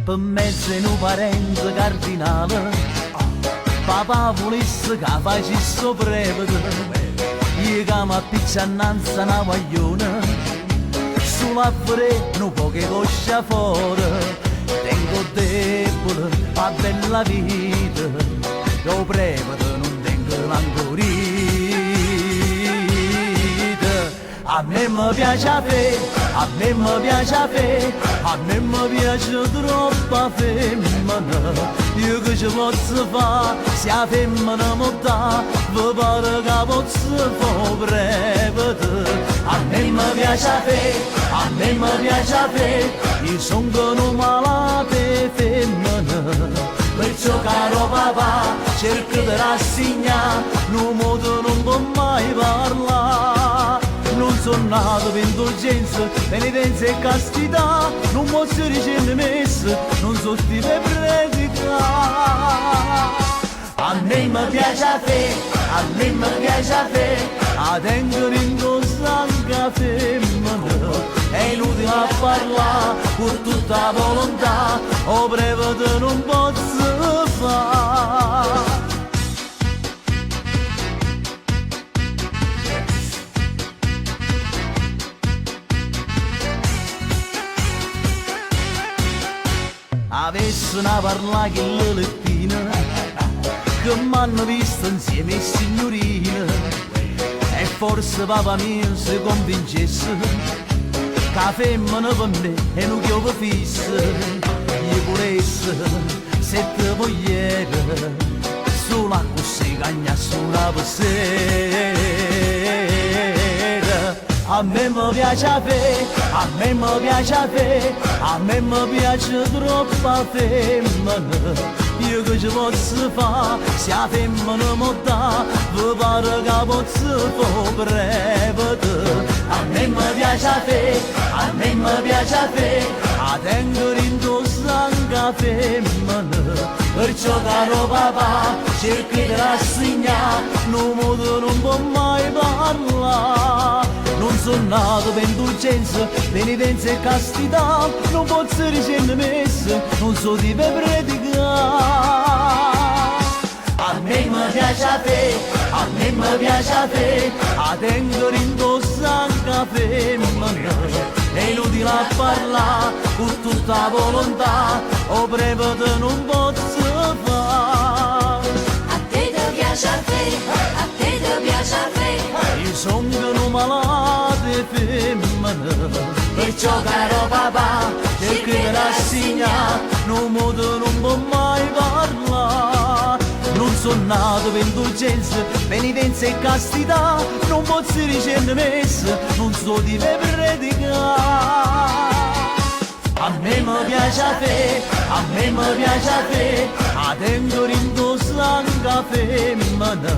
Pe mezzo 'e nu parente cardinale, papà vulesse ca facesse 'o prevete, io ca m'appiccio annanze a na guagliona, sulo a vedè nu poco 'e coscia 'a fora, tengo 'o debole p' 'a bella vita, d' 'o prevete nun tengo manco 'o rito. A me me piace 'a fe, a me me piace 'a fe, a me me piace troppo 'a femmena. Io che ce pozzo fa, si 'a femmena m' 'o dà, ve pare ca pozzo fa 'o prevete? A me me piace 'a fe, a me me piace 'a fe, io songo nu malato 'e femmena. Perciò caro papà, cerca de rassignà, nu modo nun può mai parlà. Nun so' nato pe indulgenza, penitenza e castità, nun pozzo dicere messa, nun so' tipo 'e predicà. A me me piace 'a fe, a me me piace 'a fe, 'a tengo dint' 'o sangue 'a femmena, è inutile a parlà, cu tutta 'a volontà, 'o prevete nun pozzo fà. Avessero 'a parlà chille lettine che m'hanno visto 'nzieme 'e signurine e forse papà mio se convincesse ca 'a femmena pe me è nu chiuovo fisso. Io vulesse sette mugliere sulo accussì cagnasse una pe sera. A me me piace 'a fe, a me me piace 'a fe, a me me piace troppo 'a femmena. Io che ce pozzo fa, si 'a femmena m' 'o dà, ve pare ca pozzo fa 'o prevete? A me me piace 'a fe, a me me piace 'a fe, 'a tengo dint' 'o sangue 'a femmena. Perciò caro papà, cerca 'e te rassignà, nu modo nun può mai parlà. Nun so' nato pe indulgenza, penitenza e castità, nun pozzo dicere messa, nun so' tipo 'e predicà. A me me piace 'a fe, a me me piace 'a fe, 'a tengo dint' 'o sangue 'a femmena. È inutile a parlà, cu tutta 'a volontà, 'o prevete nun pozzo fà. A te te piace 'a fe, a te te piace 'a fe. Io songo nu malato 'e femmena. Perciò caro papà, cerca 'e te rassignà, nu modo nun può mai parlà. Nun so' nato pe indulgenza, penitenza e castità, nun pozzo dicere messa, nun so' tipo 'e predicà. A me me piace 'a fe, a me me piace 'a fe, 'a tengo dint' 'o sangue 'a femmena.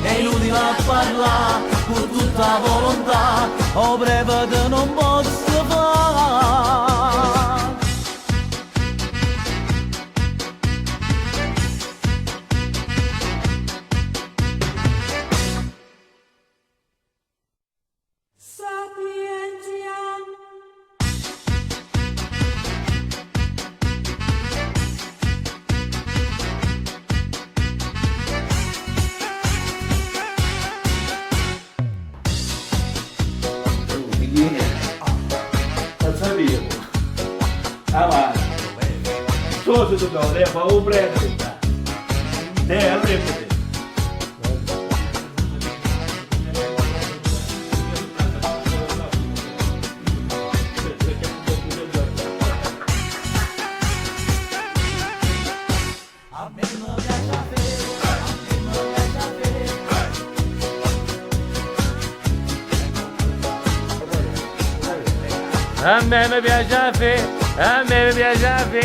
È inutile a parlà, cu tutta 'a volontà, 'o prevete nun pozzo fà. Що це туди? Лепа, убрати. Де липати? A me me piace 'a fe, a me me piace 'a fe.